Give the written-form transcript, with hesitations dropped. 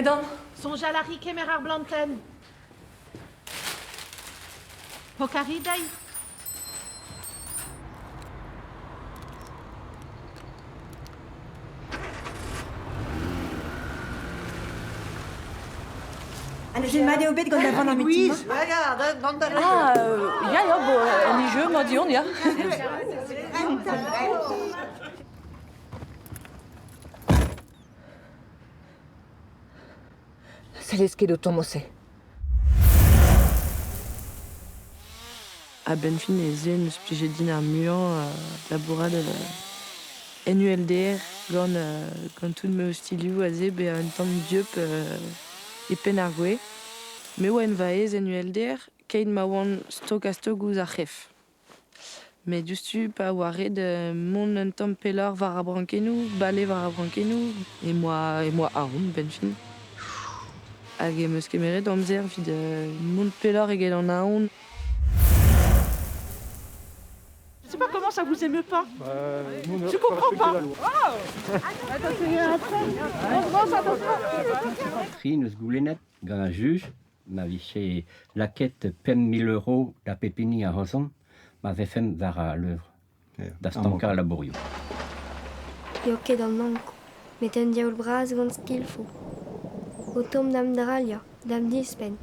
Edan. Soñjal a ri kemer ar blantenn. Pok a ri dezhi. Ha neuze mat eo bet gant da vann ar meeting-mañ? Ah, ya, ya, bo, en jeu, ma dion, ya. Sellez ket o tomm-se. A-benn fin ez eo 'neus plijet din ar muiañ labourat en ULDR gant gant tout ma ostilhoù aze bezañ un tamm dieub e penn ar gwez. Me 'oa en va aes en ULDR keit ma oan stok-ha-stok ouzh ar c'hef. Met diouzhtu pa oa ret mont un tamm pelloc'h war ar brankennoù, bale war ar brankennoù, em boa em boa aon 'benn fin. Hag em eus kemeret amzer evit mont pelloc'h eget an aon. Je sais pas comment ça vous émeut pas. Je comprends pas. Tri 'neus goulennet gant ar juj ma vije lakaet 5 000 euros da pep hini ac'hanomp ma vefemp war al leur da stankañ al labourioù. N'eo ket an Ankou, met un diaoul bras gant skilfoù. O tont da'm drailhañ, da'm dispenn.